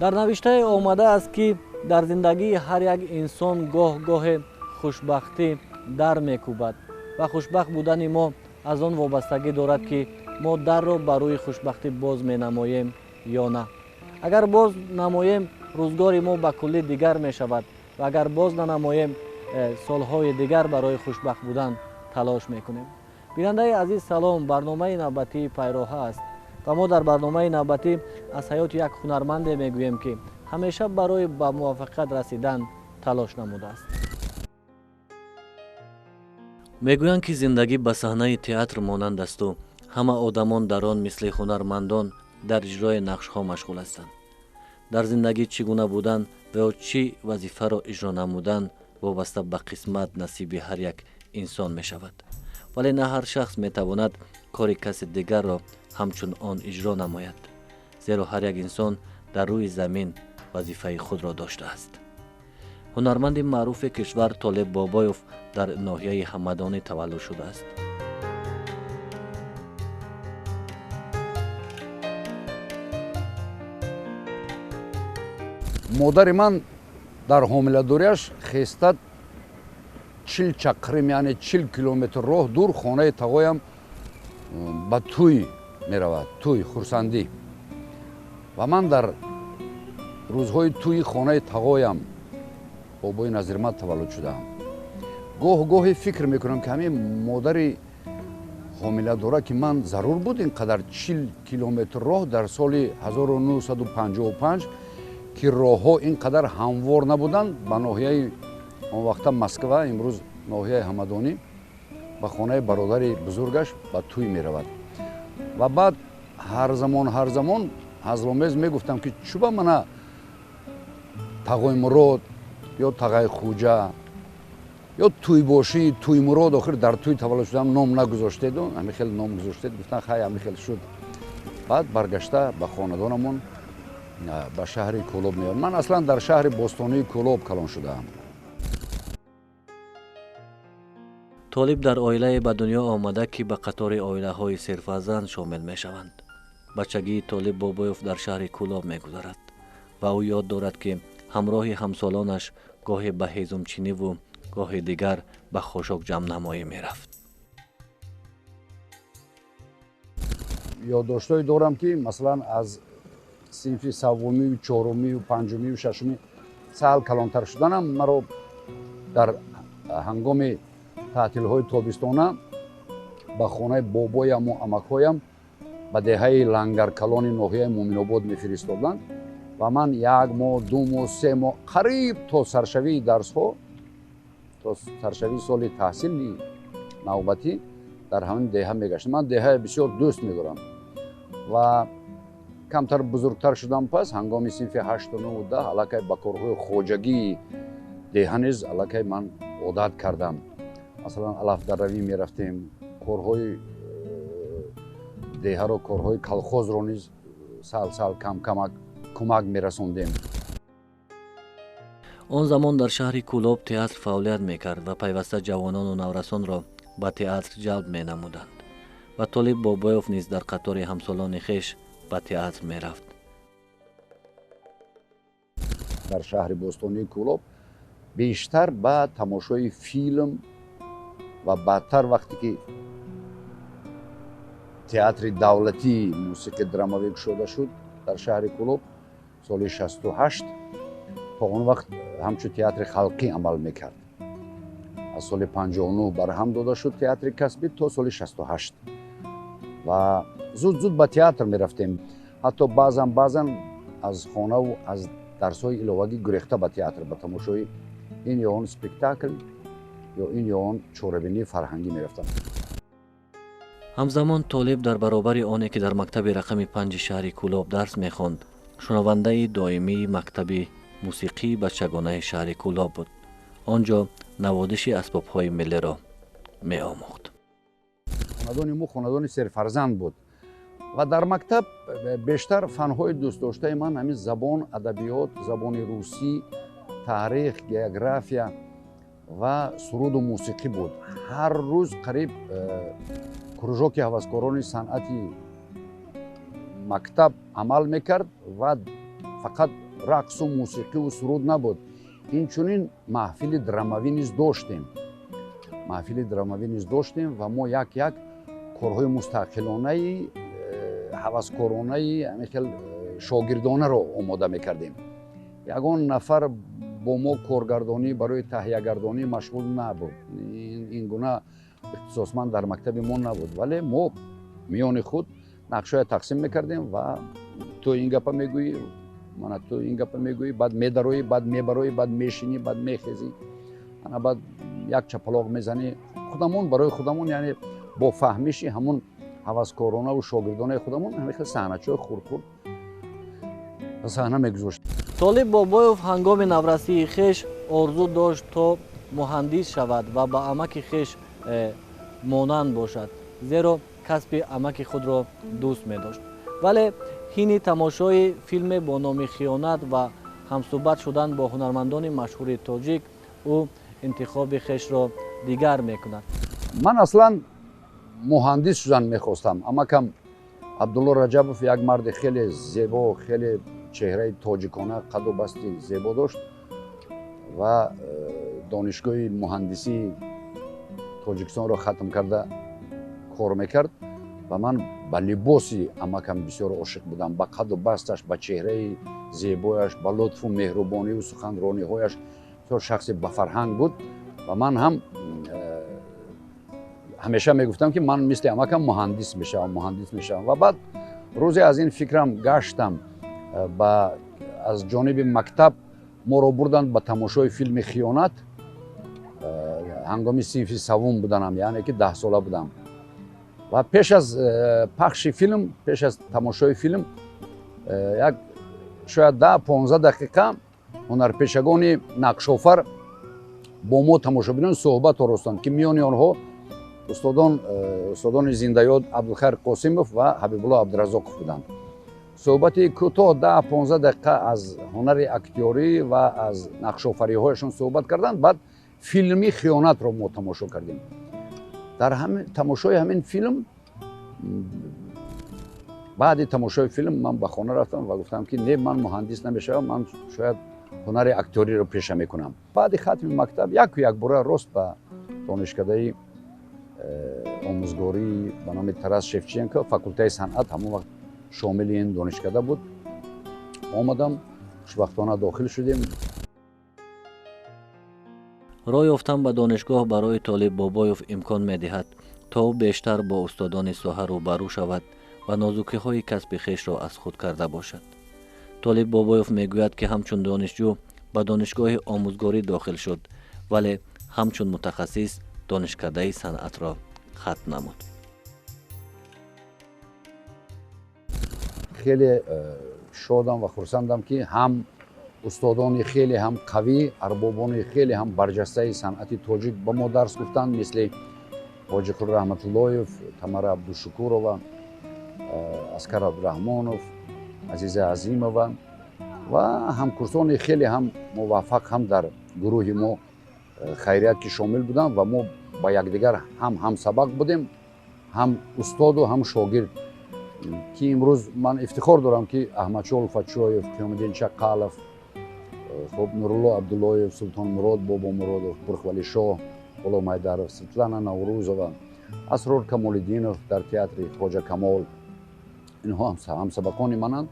Дар навиштае омадааст, ки дар зиндагии ҳар як инсон гоҳ-гоҳе хушбахтӣ дар мекӯбад ва хушбахт будани мо аз он вобастагӣ дорад, ки мо дарро ба рӯи хушбахтӣ боз менамоем ё на. Агар боз намоем, рӯзгори мо ба куллӣ дигар мешавад ва агар боз нанамоем, солҳои дигар барои хушбахт будан талош мекунем. Бинандаи азиз, салом. Барномаи навбатии Пайроҳа аст ва мо дар барномаи навбатӣ аз ҳаёти як ҳунарманде мегӯем, ки ҳамеша барои ба муваффақият расидан талош намудааст. Мегӯянд, ки зиндагӣ ба саҳнаи театр монанд асту ҳама одамон дар он мисли ҳунармандон дар иҷрои нақшҳо машғул ҳастанд. Дар зиндагӣ чӣ гуна будан ва ё чӣ вазифаро иҷро намудан вобаста ба қисмат насиби ҳар як инсон мешавад, вале на ҳар шахс метавонад кори каси дигарро ҳамчун он иҷро намояд, зеро ҳар як инсон дар рӯи замин вазифаи худро доштааст. Ҳунарманди маъруфи кишвар Толиб Бобоев дар ноҳияи Ҳамадонӣ таваллуд шудааст. Модари ман дар ҳомиладориаш хеста 40 чақрим, яъне 40 километр роҳ дур хонаи тағоям ба тӯй меравад, тӯй хурсандӣ. Ва ман дар рӯзҳои тӯи хонаи тағоям Бобои Назирмат таваллуд шудаам. Гоҳ гоҳе фикр мекунам, ки ҳамин модари ҳомиладора, ки ман зарур буд ин қадар 40 километр роҳ дар соли 1955, ки роҳҳо ин қадар ҳамвор набуданд, ба ноҳияи он вақта Москва, имрӯз ноҳияи Ҳамадонӣ, ба хонаи бародари бузургаш ба тӯй меравад. Ва баъд ҳар замон ҳар замон ҳазломез мегуфтам, ки чӯба мана Тағои Мурод ё Тағои Хуҷа ё Тӯйбошӣ, Тӯймурод, охир дар тӯй таваллуд шудам, ном нагузоштеду ҳамин хел ном гузоштед. Гуфтан, хай, ҳамин хел шуд. Баъд баргашта ба хонадонамон ба шаҳри Кӯлоб меояд. Ман аслан дар шаҳри бостонии Кӯлоб калон шудаам. Толиб дар оилае ба дунё омада, ки ба қатори оилаҳои серфарзанд шомил мешаванд. Бачагии Толиб Бобоев дар шаҳри Кӯлоб мегузарад ва ӯ ёд дорад, ки ҳамроҳи ҳамсолонаш гоҳе ба ҳезумчиниву гоҳи дигар ба хошок ҷамънамоӣ мерафт. Ёддоштҳое дорам, ки масалан аз синфи севумию чорумию панҷумию шашумӣ сал калонтар шуданам маро дар ҳангоми таътилҳои тобистона ба хонаи бобояму амакҳоям ба деҳаи Лангаркалони ноҳияи Муъминобод мефиристоданд ва ман як моҳ, 2 моҳ, 3 моҳ, қариб то саршавии дарсҳо, то саршавии соли таҳсили навбатӣ дар ҳамин деҳа мегаштам. Ман деҳае бисёр дӯст медорам ва камтар бузургтар шудам, пас ҳангоми синфи 8, 9, 10 аллакай ба корҳои хоҷагии деҳа низ аллакай ман одат кардам. Масалан, алафдаравӣ мерафтем, корҳои деҳаро, корҳои колхозро низ сал-сал кам-камак кӯмак мерасондем. Он замон дар шаҳри Кӯлоб театр фаъолият мекард ва пайваста ҷавонону наврасонро ба театр ҷалб менамуданд ва Толиб Бобоев низ дар қатори ҳамсолони хеш ба театр мерафт. Дар шаҳри бостонии Кӯлоб бештар ба тамошои филм ва баъдтар вақте ки театри давлатии мусиқи драмавӣ кушода шуд дар шаҳри Кӯлоб соли 68, то он вақт ҳамчун театри халқӣ амал мекард. Аз соли 59 барҳам дода шуд театри касбӣ то соли 68 ва зуд-зуд ба театр мерафтем. Ҳатто баъзан баъзан аз хонаву аз дарсҳои иловагӣ гурехта ба театр, ба тамошои ин ё он спектакл ё ин ё он чорабинии фарҳангӣ мерафтам. Ҳамзамон Толиб дар баробари оне ки дар мактаби рақами 5 шаҳри Кӯлоб дарс мехонд, шунавандаи доимии мактаби мусиқии бачагонаи шаҳри Кӯлоб буд. Он ҷо наводиши асбобҳои миллиро меомӯхт. Хонадони мо хонадони серфарзанд буд ва дар мактаб бештар фанҳои дӯстдоштаи ман ҳамин забон, адабиёт, забони русӣ, таърих, география ва суруду мусиқӣ буд. Ҳар рӯз қариб кружоки ҳаваскорони санъати мактаб амал мекард ва фақат Рақсу мусиқиву суруд набуд, инчунин маҳфили драмавӣ низ доштем, маҳфили драмавӣ низ доштем ва мо як як корҳои мустақилонаи ҳаваскоронаи ҳамин хел шогирдонаро омода мекардем. Ягон нафар бо мо коргардонӣ барои таҳиягардонӣ машғул набуд, ин гуна ихтисосманд дар мактаби мо набуд, вале мо миёни худ нақшҳоя тақсим мекардем ва ту ин гапа мегӯӣ, мана ту ин гапа мегӯӣ, баъд медароӣ, баъд мебароӣ, баъд мешинӣ, баъд мехезӣ, ана баъд як чапалоқ мезанӣ. Худамон барои худамон, яъне бо фаҳмиши ҳамун ҳаваскоронаву шогирдонаи худамон ҳамин хел саҳначаҳои хурдхурд ба саҳна мегузоштем. Толиб Бобоев ҳангоми наврасии хеш орзу дошт, то муҳандис шавад ва ба амаки хеш монанд бошад, зеро касби амаки худро дӯст медошт. Вале ҳини тамошои филме бо номи «Хиёнат» ва ҳамсӯҳбат шудан бо ҳунармандони машҳури тоҷик, ӯ интихоби хешро дигар мекунад. Ман аслан муҳандис шудан мехостам. Амакам Абдулло Раҷабов як марди хеле зебо, хеле чеҳраи тоҷикона, қаду басти зебо дошт ва донишгоҳи муҳандисии Тоҷикистонро хатм карда кор мекард ва ман ба либоси амакам бисёр ошиқ будам, ба қаду басташ, ба чеҳраи зебояш, ба лутфу меҳрубониву суханрониҳояш. Бисёр шахси бафарҳанг буд ва ман ҳам ҳамеша мегуфтам, ки ман мисли амакам муҳандис мешавам, муҳандис мешавам. Ва баъд рӯзе аз ин фикрам гаштам. Ба аз ҷониби мактаб моро бурданд ба тамошои филми «Хиёнат». Ҳангоми синфи саввум буданам, яъне ки 10сола будам. Ва пеш аз пахши филм, пеш аз тамошои филм як шояд 10-15 дақиқа ҳунарпешагони нақшофар бо мо тамошобинон суҳбат оростанд, ки миёни онҳо устодони зиндаёд Абдулхайр Қосимов ва Ҳабибулло Абдуразоқов буданд. Суҳбати кӯтоҳ 10-15 дақиқа аз ҳунари актёрӣ ва аз нақшофариҳояшон суҳбат карданд. Баъд филми «Хиёнатро» мо тамошо кардем. Дар тамошои ҳамин филм, баъди тамошои филм ман ба хона рафтам ва гуфтам, ки не, ман муҳандис намешавам, ман шояд ҳунари актёриро пеша мекунам. Баъди хатми мактаб яку якбора рост ба донишкадаи омӯзгории ба номи Тарас Шевченко, факултаи санъат ҳамон вақт шомили ин донишкада буд, омадам, хушбахтона дохил шудем. Роҳ ёфтан ба донишгоҳ барои Толиб Бобоев имкон медиҳад, то ӯ бештар бо устодони соҳа рӯбарӯ шавад ва нозукиҳои касби хешро аз худ карда бошад. Толиб Бобоев мегӯяд, ки ҳамчун донишҷӯ ба донишгоҳи омӯзгорӣ дохил шуд, вале ҳамчун мутахассис донишкадаи санъатро хатм намуд. Хеле шодам ва хурсандам, ки ҳам устодони хеле ҳам қавӣ, арбобони хеле ҳам барҷастаи санъати тоҷик ба мо дарс гуфтанд, мисли Ҳоҷиқул Раҳматуллоев, Тамара Абдушукурова, Аскар Абдураҳмонов, Азиза Азимова ва ҳамкурсони хеле ҳам муваффақ ҳам дар гурӯҳи мо хайрият ки шомил буданд ва мо ба якдигар ҳам ҳамсабақ будем, ҳам устоду ҳам шогирд, ки имрӯз ман ифтихор дорам, ки Аҳмадшоҳ Улфатшоев, Қиёмиддин Чаққалов, хуб, Нурулло Абдуллоев, Султонмурод Бобомуродов, Бурхвалишоҳ Ғуломайдаров, Светлана Наврӯзова, Асрор Камолиддинов дар театри Хоҷа Камол, инҳо ҳамсабақони мананд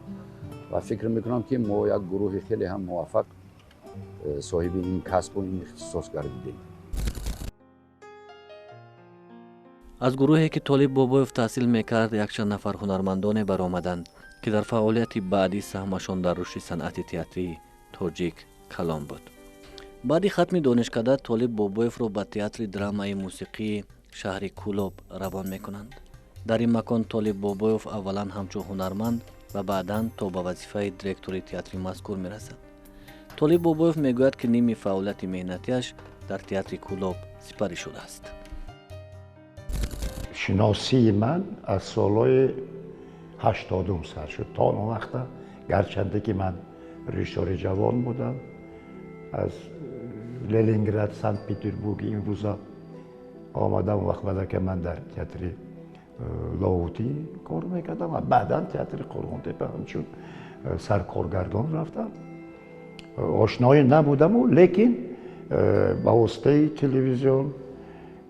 ва фикр мекунам, ки мо як гурӯҳи хеле ҳам муваффақ соҳиби ин касбу ин ихтисос гардидем. Аз гурӯҳе, ки Толиб Бобоев таҳсил мекард, якчанд нафар ҳунармандоне баромаданд, ки дар фаъолияти баъдӣ саҳмашон дар рушди санъати театрии тоҷик калон буд. Баъди хатми донишкада Толиб Бобоевро ба театри драмаи мусиқии шаҳри Кӯлоб равон мекунанд. Дар ин макон Толиб Бобоев аввалан ҳамчун ҳунарманд ва баъдан то ба вазифаи директори театри мазкур мерасад. Толиб Бобоев мегӯяд, ки ними фаъолияти меҳнатиаш дар театри Кӯлоб сипарӣ шудааст. Шиносии ман аз солҳои 80-ум сар шуд. То он вақта, гарчанде ки ман режиссёри ҷавон будам, аз Ленинград, Санкт Петербург имрӯза омадам, вақт малака ман дар театри Лоҳутӣ кор мекардам ва баъдан театри Қурғонтепа ҳамчун саркоргардон рафтам. ошноӣ набудаму, лекин ба воситаи телевизион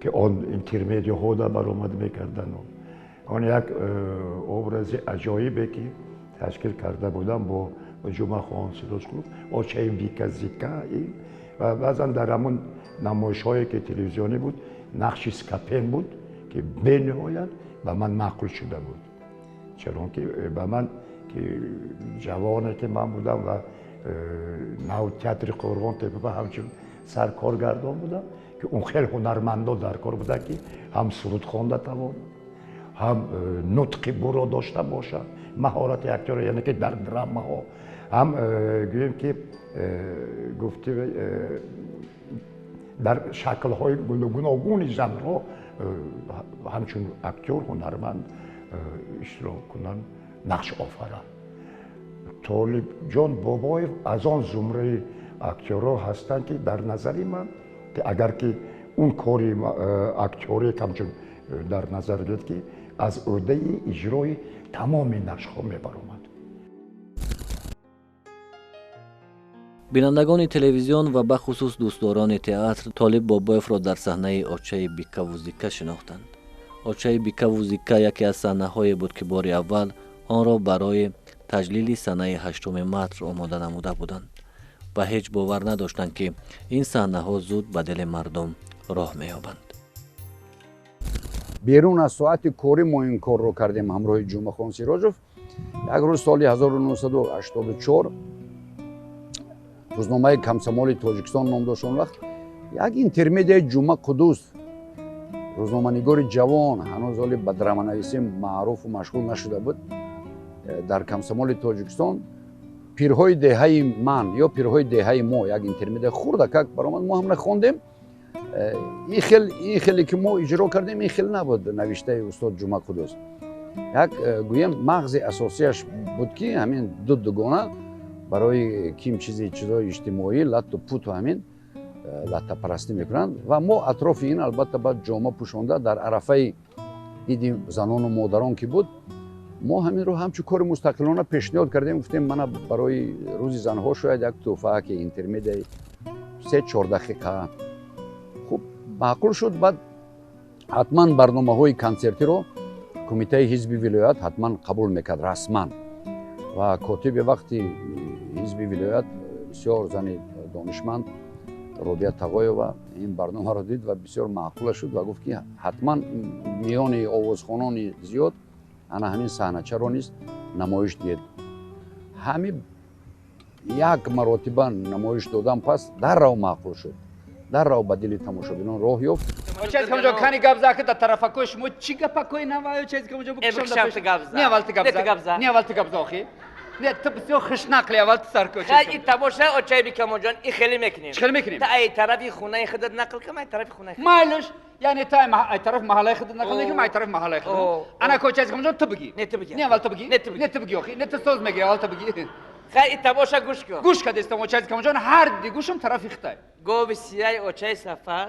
ки он интермедиаҳо баромад мекардану он як образи аҷоибе ки ташкил карда будам бо Ҷумъахон Сироҷқулов, очаи Бика Зика, ва баъзан дар ҳамон намоишҳое ки телевизионӣ буд нақши Скапен буд ки бениҳоят ба ман маъқул шуда буд, чаро ки ба ман ки ҷавоне ки ман будам ва нав театри Қӯрғон Тепа ҳамчун саркоргардон будам ки он хеле ҳунармандо дар кор буданд ки ҳам суруд хонда тавонанд, ҳам нутқи буро дошта бошанд, маҳорати актёр, яъне ки дар драмаҳо ҳам гӯем ки гуфти дар шаклҳои гуногуни жанрҳо ҳамчун актёр ҳунарманд иштирок кунанд, нақш офаранд. Толибҷон Бобоев аз он зумраи актёрҳо ҳастанд ки дар назари ман ки агар ки он кори актёре ҳамчун дар назар гиред ки аз ӯҳдаи иҷрои тамоми нақшҳо мебаромад. Бинандагони телевизион ва бахусус дӯстдорони театр Толиб Бобоевро дар саҳнаи очаи Бикаву Зика шинохтанд. Очаи Бикаву Зика яке аз саҳнаҳое буд ки бори аввал онро барои таҷлили санаи 8 март омода намуда буданд ва ҳеҷ бовар надоштанд ки ин саҳнаҳо зуд ба дили мардум роҳ меёбанд. Берун аз соати корӣ мо ин корро кардем ҳамроҳи Ҷумъахон Сироҷов. Як рӯз соли 1984 рӯзномаи Комсомоли Тоҷикистон ном дошт он вақт, як интермедиаи Ҷумъа Қуддус, рӯзноманигори ҷавон, ҳанӯз ҳоле ба драманависӣ маъруфу машғул нашуда буд, дар Комсомоли Тоҷикистон пирҳои деҳаи ман ё пирҳои деҳаи мо як интермедиа хурдакак баромад. Мо ҳамна хондем. Ин хеле ки мо иҷро кардем, ин хел набуд навиштаи устод Ҷумъа Қуддус. Як гӯем мағзи асосияш буд ки ҳамин ду дугона барои ким чизи чизҳои иҷтимоӣ латту путу ҳамин латтапарастӣ мекунанд ва мо атрофи ин албатта баъд ҷома пӯшонда дар арафаи диди занону модарон ки буд, мо ҳаминро ҳамчун кори мустақилона пешниҳод кардем. Гуфтем мана барои рӯзи занҳо шояд як тӯҳфа ки интермедиаи 3-4 дақиқа. Хуб маъқул шуд. Баъд ҳатман барномаҳои консертиро кумитаи ҳизби вилоят ҳатман қабул мекард расман ва котиби вақти ҳизби вилоят бисёр зани донишманд Робия Тағоева ин барномаро дид ва бисёр маъқула шуд ва гуфт ки ҳатман миёни овозхонони зиёд ана ҳамин саҳначаро низ намоиш диҳед. Ҳамин як маротиба намоиш додан пас даррав маъқул шуд, даррав ба дили тамошобинон роҳ ёфт. Не, ту бисёр хушнақли аввал ту саркӯ. Хай, ин тамоша очаи Бикамонҷон, ин хеле мекунем. Чӣ хеле мекунем? Та ай тарафи хонаи худат нақл кун, ай тарафи хонаи худат. Майлаш, яъне та ай тарафи маҳаллаи худат нақл мекунем, ай тарафи маҳаллаи худат. Ана ко очаи Бикамонҷон, ту бигӣ. Не, ту бигӣ. Не, аввал ту бигӣ. Не, ту бигӣ. Не, ту бигӣ охи. Не, ту соз мегирӣ, аввал ту бигӣ. Хай, ин тамоша гӯш кун. Гӯш кардестам очаи Бикамонҷон, ҳар ди гӯшам тарафи хитай. Гови сияи очаи Сафар.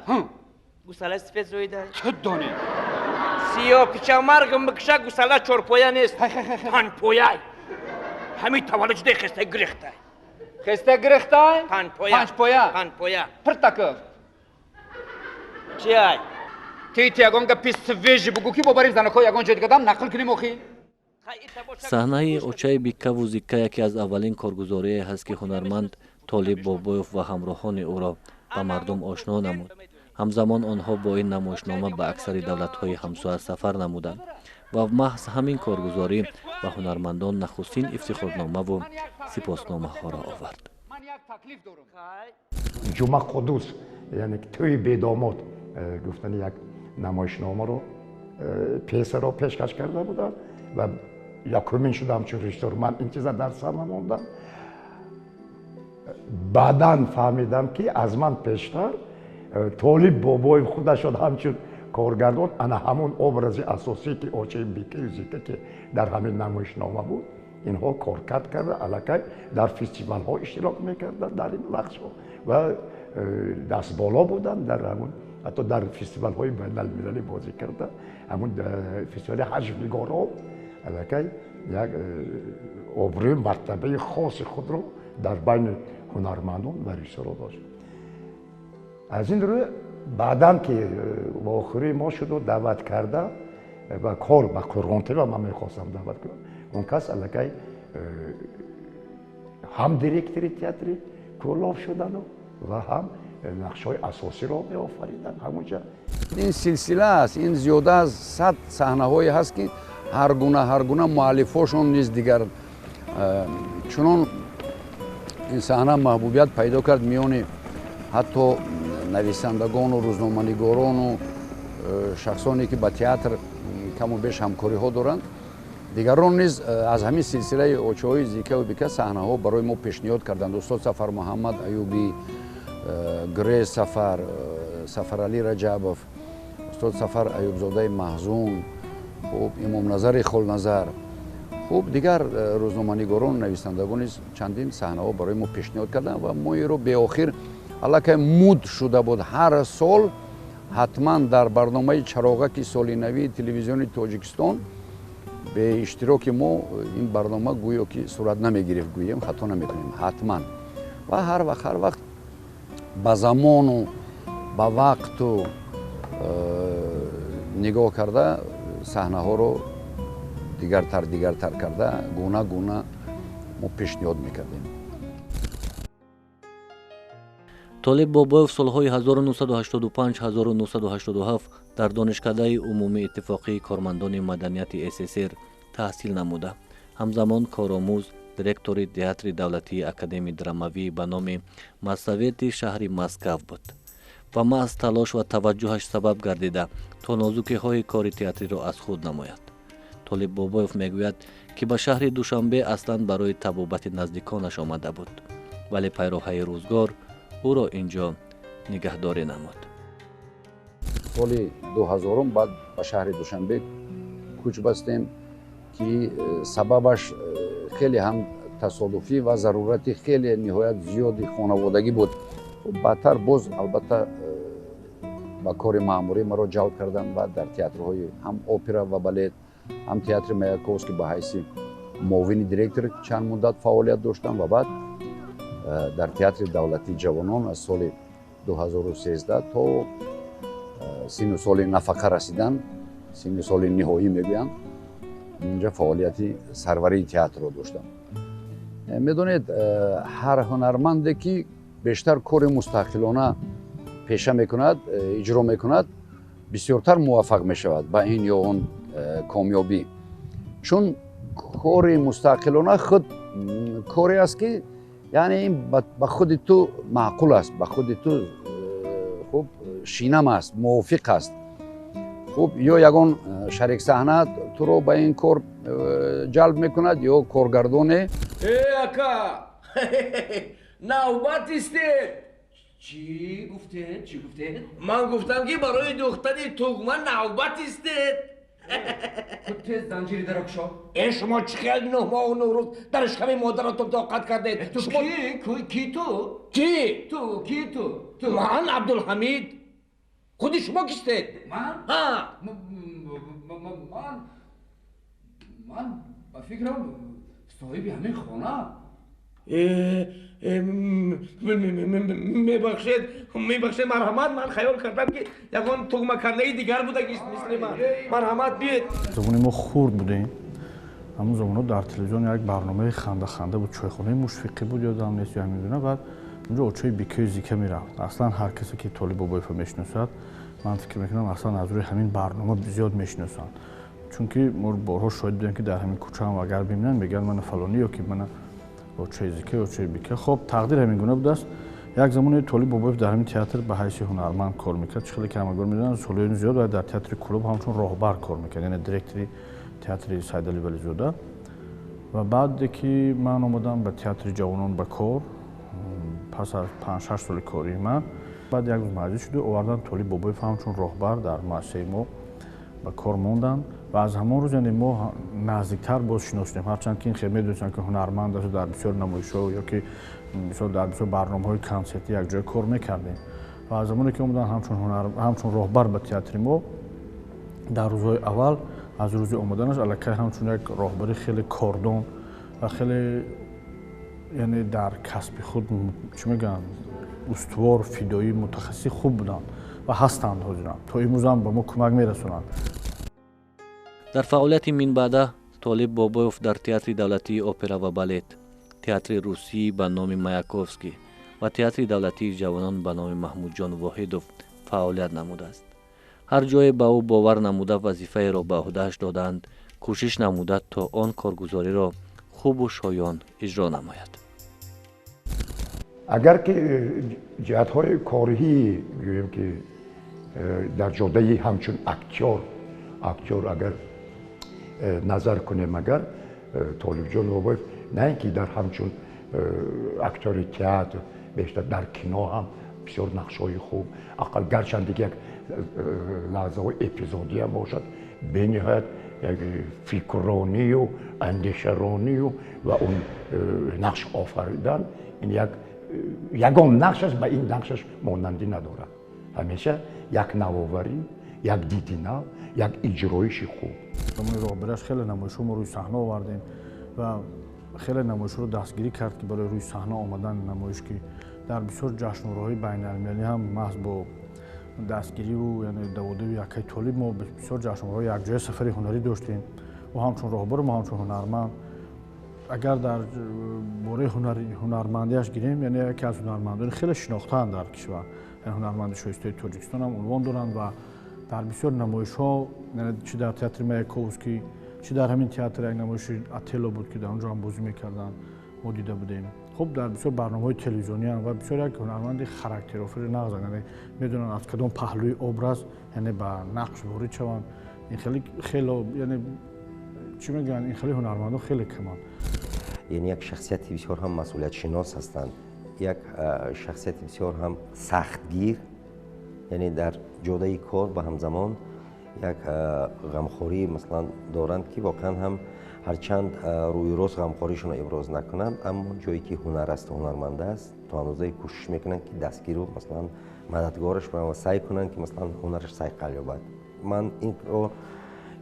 Гусалаи сифед зоида. Чӣ донӣ? Сиёҳ пичамаргам бикша, гусала чорпоя нест. Панҷпояй. Ҳамин таваллуд шудаи хеста гирехтай. Хеста гирехтай? Панҷпоя. Панҷпоя. Панҷпоя. Пиртаков. Чи ай? Ти ти ягон гапи свежий бугӯ ки мо барем занако ягон ҷой дигадам нақл кунем охи. Саҳнаи очаи Бикаву Зика яке аз аввалин коргузорие ҳаст ки ҳунарманд Толиб Бобоев ва ҳамроҳони ӯро ба мардум ошно намуд. Ҳамзамон онҳо бо ин намоишнома ба аксари давлатҳои ҳамсоя сафар намуданд ва маҳз ҳамин коргузорӣ ба ҳунармандон нахустин ифтихорномаву сипосномаҳоро овард. Ҷумъа Қуддус, яъне тӯи бедомод гуфтани як намоишномаро, пьесаро пешкаш карда буданд ва якумин шудам чун режиссёр. Ман ин чиза дар сар намондам. Баъдан фаҳмидам ки аз ман пештар Толиб Бобоев худашон ҳамчун коргардон ана ҳамон образи асосӣ ки очаи Бикаю Зика ки дар ҳамин намоишнома буд, инҳо коркард карда аллакай дар фестивалҳо иштирок мекарданд дар ин нақшҳо ва дастболо буданд дар ҳамон, ҳатто дар фестивалҳои байналмилалӣ бозӣ карда, ҳамон фестивали ҳаҷвнигорон аллакай як обрӯи мартабаи хоси худро дар байни ҳунармандон ва режиссёрҳо дошт. Аз ин рӯ баъдан ки вохӯрии мо шуду даъват карда ва кор ба Қӯрғонтеппа ман мехостам даъват кунам, он кас аллакай ҳам директори театри Кӯлоб шудану ва ҳам нақшҳои асосиро меофариданд ҳамонҷа. Ин силсила аст, ин зиёда аз 100 саҳнаҳое ҳаст, ки ҳар гуна муаллифҳошон низ дигар. Чунон ин саҳна маҳбубият пайдо кард миёни ҳатто нависандагону рӯзноманигорону шахсоне, ки ба театр каму беш ҳамкориҳо доранд. Дигарон низ аз ҳамин силсилаи очаҳои Зикаву Бика саҳнаҳо барои мо пешниҳод карданд. Устод Сафар Муҳаммад Аюбӣ, Грез Сафар, Сафаралӣ Раҷабов, устод Сафар Аюбзодаи Маҳзун, хуб, Имомназари Холназар, хуб, дигар рӯзноманигорон, нависандагон низ чандин саҳнаҳо барои мо пешниҳод карданд ва мо инро беохир аллакай муд шуда буд. Ҳар сол ҳатман дар барномаи чароғаки соли навии телевизиони Тоҷикистон бе иштироки мо ин барнома гӯё ки сурат намегирифт, гӯем хато намекунем, ҳатман. Ва ҳар вақт ба замону ба вақту нигоҳ карда саҳнаҳоро дигартар карда гуна гуна мо пешниҳод мекардем. Толиб Бобоев солҳои 1985-1987 дар Донишкадаи умумии иттифоқии кормандони маданияти СССР таҳсил намуда, ҳамзамон коромӯз, директори театри давлатии академияи драмавӣ ба номи Моссовети шаҳри Москав буд ва маҳз талош ва таваҷҷӯҳаш сабаб гардида то нозукиҳои кори театриро аз худ намояд. Толиб Бобоев мегӯяд, ки ба шаҳри Душанбе аслан барои табобати наздиконаш омада буд, вале пайроҳаи рӯзгор ӯро инҷо нигаҳдорӣ намуд. Соли 2000 баъд ба шаҳри Душанбе кӯч бастем, ки сабабаш хеле ҳам тасодуфӣ ва зарурати хеле ниҳоят зиёди хонаводагӣ буд. Баъдтар боз албатта ба кори маъмурӣ маро ҷалб карданд ва дар театрҳои ҳам опера ва балет, ҳам театри Маяковский ба ҳайси муовини директор чанд муддат фаъолият доштам ва баъд дар театри давлатии ҷавонон аз соли 2013 то сину соли нафақа расидан, сину соли ниҳоӣ мегӯянд, инҷа фаъолияти сарварии театрро доштам. Медонед, ҳар ҳунарманде ки бештар кори мустақилона пеша мекунад, иҷро мекунад, бисёртар муваффақ мешавад ба ин ё он комёбӣ. Чун кори мустақилона худ коре аст, ки яъне ин ба худи ту маъқул аст, ба худи ту хуб шинам аст, мувофиқ аст. Хуб, ё ягон шариксаҳна туро ба ин кор ҷалб мекунад, ё коргардоне. Э, ака, навбат истед. Чӣ гуфтед? Чӣ гуфтед? Ман гуфтам, ки барои духтани тугма навбат истед. Ту тез занҷири даро кушо. Э, шумо чӣ хел 9 моҳу 9 рӯз дар шиками модаратон тоқат кардед? Ту ки? Ки ту? Ки? Ту ки ту? Ман Абдулҳамид. Худи шумо кистед? Ман? Ҳа. Ман ба фикрам соҳиби ҳамин хона. Мебахшед, мебахшед, марҳамат, ман хаёл кардам, ки ягон тугмакардаи дигар будагист мисли ман. Марҳамат, биёед. Замони мо хурд будем, ҳамон замонҳо дар телевизион як барномаи ханда-ханда буд, чойхонаи Мушфиқӣ буд, ёдам нест ё ҳамин гуна. Баъд унҷо очои Бикаю Зика мерафт. Аслан ҳар касе ки Толиб Бобоевро мешиносад, ман фикр мекунам, аслан аз рӯи ҳамин барнома зиёд мешиносанд, чунки мо борҳо шоҳид будем, ки дар ҳамин кӯчаам агар бибинанд, мегӯянд мана фалонӣ ё ки мана очои Зика, очои Бика. Хоб, тақдир ҳамин гуна будааст. Як замоне Толиб Бобоев дар ҳамин театр ба ҳайси ҳунарманд кор мекард. Чӣ хеле ки ҳамагон медонанд, солҳои зиёд ва дар театри Кӯлоб ҳамчун роҳбар кор мекард, яъне директори театри Сайдалӣ Вализода. Ва баъде ки ман омадам ба театри ҷавонон ба кор, пас аз 5-6 соли кории ман, баъд як рӯз маҷлис шуду овардан Толиб Бобоев ҳамчун роҳбар дар муассисаи мо ба кор монданд. Ва аз ҳамон рӯз, яъне мо наздиктар боз шинос шудем, ҳарчанд ки ин хел медонистам, ки ҳунарманд аст, дар бисёр намоишҳо ё ки мисол дар бисёр барномаҳои консертӣ якҷоя кор мекардем. Ва аз замоне ки омадан ҳамчун роҳбар ба театри мо, дар рӯзҳои аввал аз рӯзи омаданаш аллакай ҳамчун як роҳбари хеле кордон ва хеле Яъне дар касби худ, чӣ мегӯянд, устувор, фидоӣ, мутахассиси хуб буданд ва ҳастанд. Ҳозирам то имрӯзам ба мо кӯмак мерасонанд. Дар фаъолияти минбаъда Толиб Бобоев дар Театри давлатии опера ва балет, Театри русӣ ба номи Маяковский ва Театри давлатии ҷавонон ба номи Маҳмудҷон Воҳидов фаъолият намудааст. Ҳар ҷое ба ӯ бовар намуда, вазифаеро ба ӯҳдааш додаанд, кӯшиш намуда, то он коргузориро хубу шоён иҷро намояд. Агар ки ҷиҳатҳои корӣ гӯем, ки дар ҷодаи ҳамчун актёр агар назар кунем, агар Толибҷон Бобоев на ин ки дар ҳамчун актёри театр, бештар дар кино ҳам бисёр нақшҳои хуб, ақал гарчанде ки як лаҳзаҳои эпизодиам бошад, бениҳоят як фикрронию андешаронию ва он нақш офаридан, ин як ягон нақшаш ба ин нақшаш монандӣ надорад. Ҳамеша як навоварӣ, як диди нав, як иҷроиши хуб. Замони роҳбарияш хеле намоишҳо мо рӯи саҳна овардем ва хеле намоишҳоро дастгирӣ кард, ки барои рӯи саҳна омадани намоиш, ки дар бисёр ҷашнвораҳои байналмилалӣ ҳам маҳз бо дастгириву, яъне даводави акаи Толиб мо бисёр ҷашнвораҳо якҷоя сафари ҳунарӣ доштем. Ӯ ҳамчун роҳбар, мо ҳамчун ҳунарманд. Агар дар бораи ҳунармандиаш гирем, яъне яке аз ҳунармандони хеле шинохтаанд дар кишвар, яъне ҳунарманди шоистаи Тоҷикистон ҳам унвон доранд ва дар бисёр намоишҳо, чӣ дар театри Маяковский, чӣ дар ҳамин театр як намоиши «Отелло» буд, ки дар он ҷо ҳам бозӣ мекарданд, мо дида будем. Хуб, дар бисёр барномаҳои телевизиониам ва бисёр як ҳунарманди характерофари нағзанд, яъне медонанд, аз кадом паҳлӯи образ, яъне ба нақш ворид шаванд. Ин хеле хело, яъне чӣ мегӯянд, ин хеле ҳунармандон хеле каманд. Яъне як шахсияти бисёр ҳам масъулиятшинос ҳастанд, як шахсияти бисёр ҳам сахтгир, яъне дар ҷодаи кор ба ҳамзамон як ғамхорӣ, масалан, доранд, ки воқеан ҳам ҳарчанд рӯи рост ғамхоришонро иброз накунанд, аммо ҷое ки ҳунар асту ҳунарманд аст, то андозае кӯшиш мекунанд, ки дастгиру, масалан, мададгораш бошанд ва саъй кунанд, ки, масалан, ҳунараш сайқал ёбад. Ман инро,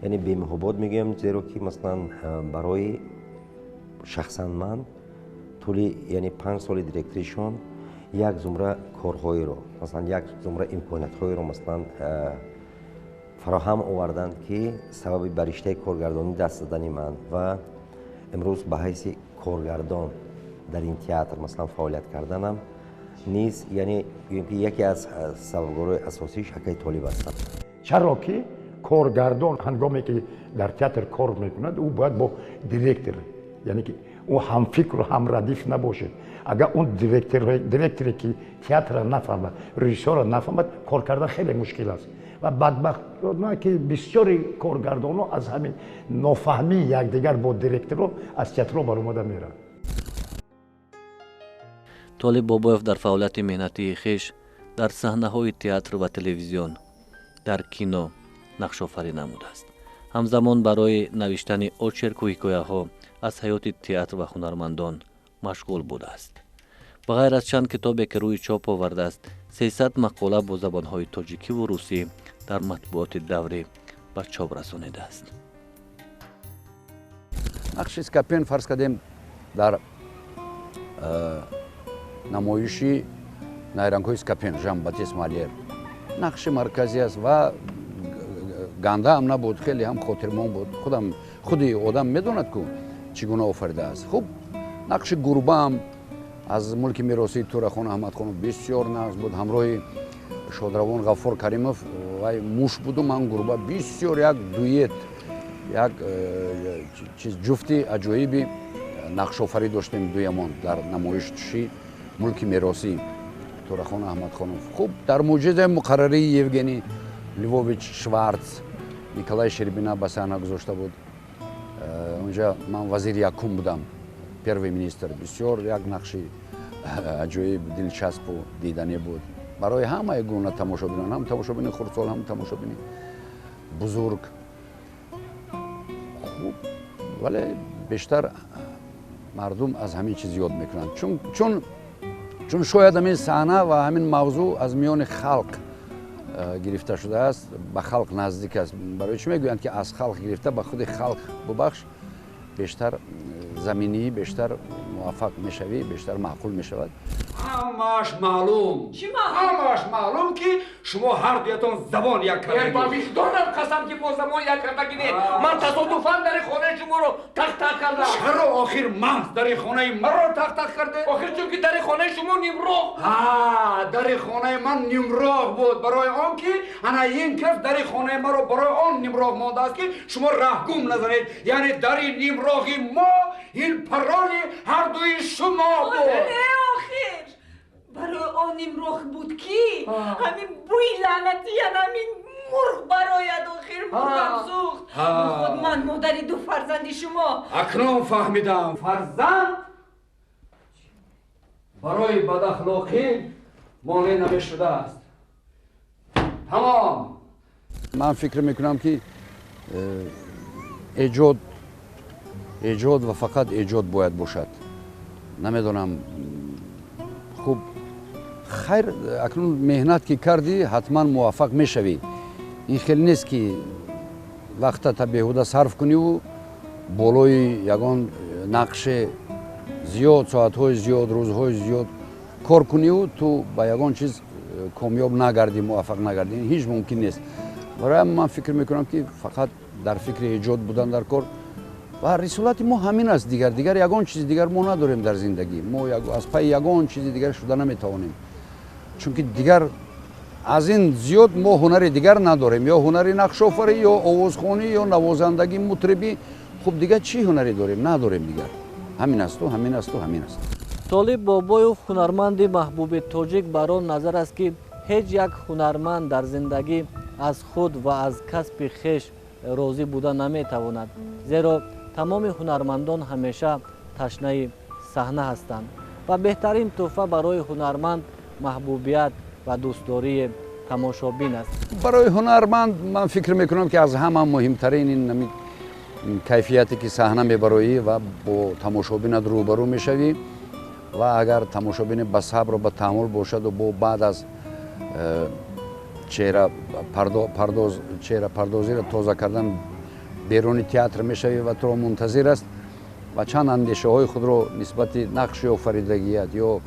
яъне, бемуҳобот мегӯям, зеро ки, масалан, барои шахсан ман тӯли, яъне, 5 соли директоришон як зумра корҳоеро, масалан, як зумра имкониятҳоеро, масалан, фароҳам оварданд, ки сабаби ба риштаи коргардонӣ даст задани ман ва имрӯз ба ҳайси коргардон дар ин театр, масалан, фаъолият карданам низ, яъне гӯем ки яке аз сабабгорои асосиш акаи Толиб ҳастанд. Чаро ки коргардон, ҳангоме ки дар театр кор мекунад, ӯ бояд бо директор, яъне ки ӯ ҳамфикру ҳамрадиф набошад. Агар он директоре ки театрро нафаҳмад, режиссёрро нафаҳмад, кор кардан хеле мушкил аст. Ва бадбахтона ки бисёри коргардонҳо аз ҳамин нофаҳмии якдигар бо директоро аз театрҳо баромада мераванд. Толиб Бобоев дар фаъолияти меҳнатии хеш дар саҳнаҳои театр ва телевизион, дар кино нақшофарӣ намудааст. Ҳамзамон барои навиштани очерку ҳикояҳо аз ҳаёти театр ва ҳунармандон машғул будааст. Ба ғайр аз чанд китобе, ки рӯи чоп овардааст, 300 мақола бо забонҳои тоҷикиву русӣ дар матбуоти даврӣ ба чоп расонидааст. Нақши Скапен, фарз кардем, дар намоиши «Найрангҳои Скапен», Жан Батист Молер, нақши марказӣ аст ва ганда ҳам набуд, хеле ҳам хотирмон буд. Худам худи одам медонад, ку чӣ гуна офаридааст. Хуб, нақши гурбаам аз «Мулки меросии» Турахон Аҳмадхонов бисёр нағз буд. Ҳамроҳи шодравон Ғаффор Каримов вай муш буду ман гурба. Бисёр як дуэт, як чиз, ҷуфти аҷоиби нақшофарӣ доштем дуямон дар намоиши «Мулки меросӣ» Турахон Аҳмадхонов. Хуб, дар «Мӯъҷизаи муқаррарии» Евгений Львович Шварц, Николай Щербина ба саҳна гузошта буд. Унҷа ман вазири якум будам, первый министр. Бисёр як нақши аҷоиб, дилчаспу диданӣ буд барои ҳамаи гуна тамошобинон, ҳам тамошобини хурдсол, ҳам тамошобини бузург. Хуб, вале бештар мардум аз ҳамин чиз ёд мекунанд, чун шояд ҳамин саҳна ва ҳамин мавзӯъ аз миёни халқ гирифта шудааст, ба халқ наздик аст. Барои чӣ мегӯянд, ки аз халқ гирифта ба худи халқ бубахш. Бештар заминӣ, бештар муваффақ мешавӣ, бештар маъқул мешавад. Ҳамааш маълум, ҳамааш маълум, ки шумо ҳар дуятон забон як кардагӣ. Ба виҷдонам қасам, ки мо забон як кардагӣ не. Ман тасодуфан дари хонаи шуморо тақ-тақ кардам. Чаро охир маҳз дари хонаи маро тақ-тақ карде? Охир чунки дари хонаи шумо нимроғ. Ҳа, дари хонаи ман нимроғ буд барои он ки ана ин кас дари хонаи маро барои он нимроғ мондааст, ки шумо раҳгум назанед. Яъне дари нимроғи мо ин пароли ҳардуи шумо буд. Не, охир барои он нимроғ буд, ки ҳамин бӯи лаънатӣ, ҳамин мурғ барояд. Охир мурғам сӯхт. Худ ман модари ду фарзанди шумо. Акнун фаҳмидам, фарзанд барои бадахлоқӣ монеъ намешудааст. Тамом. Ман фикр мекунам, ки эҷод, эҷод ва фақат эҷод бояд бошад. Намедонам, хуб, хайр, акнун меҳнат ки кардӣ, ҳатман муваффақ мешавӣ. Ин хеле нест, ки вақтата беҳуда сарф куниву болои ягон нақше зиёд соатҳои зиёд, рӯзҳои зиёд кор куниву ту ба ягон чиз комёб нагардӣ, муваффақ нагардӣ. Ин ҳеҷ мумкин нест. Барои ҳам ман фикр мекунам, ки фақат дар фикри эҷод будан дар кор ва рисолати мо ҳамин аст. Дигар ягон чизи дигар мо надорем дар зиндагӣ. Мо аз пайи ягон чизи дигар шуда наметавонем, чунки дигар аз ин зиёд мо ҳунари дигар надорем: ё ҳунари нақшофарӣ, ё овозхонӣ, ё навозандагӣ, мутрибӣ. Хуб, дигар чӣ ҳунаре дорем? Надорем дигар. Ҳамин асту ҳамин асту ҳамин аст. Толиб Бобоев, ҳунарманди маҳбуби тоҷик, бар он назар аст, ки ҳеҷ як ҳунарманд дар зиндагӣ аз худ ва аз касби хеш розӣ буда наметавонад, зеро тамоми ҳунармандон ҳамеша ташнаи саҳна ҳастанд ва беҳтарин тӯҳфа барои ҳунарманд маҳбубият ва дӯстдории тамошобин аст. Барои ҳунарманд ман фикр мекунам, ки аз ҳама муҳимтарин ин кайфияте, ки саҳна мебароӣ ва бо тамошобинат рӯбарӯ мешавӣ ва агар тамошобине ба сабру ба таҳаммул бошаду бо баъд аз чеҳрапардозиро тоза кардан беруни театр мешавӣ ва туро мунтазир аст ва чанд андешаҳои худро нисбати нақши офаридагият ё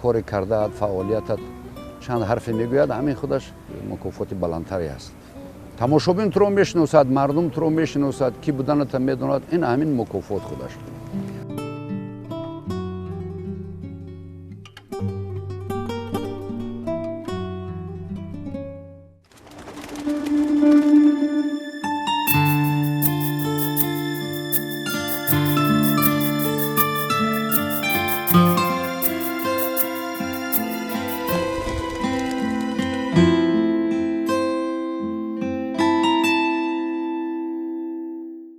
кори кардаат, фаъолиятат чанд ҳарфе мегӯяд, ҳамин худаш мукофоти баландтаре аст. Тамошобин туро мешиносад, мардум туро мешиносад, кӣ буданата медонад. Ин ҳамин мукофот худаш.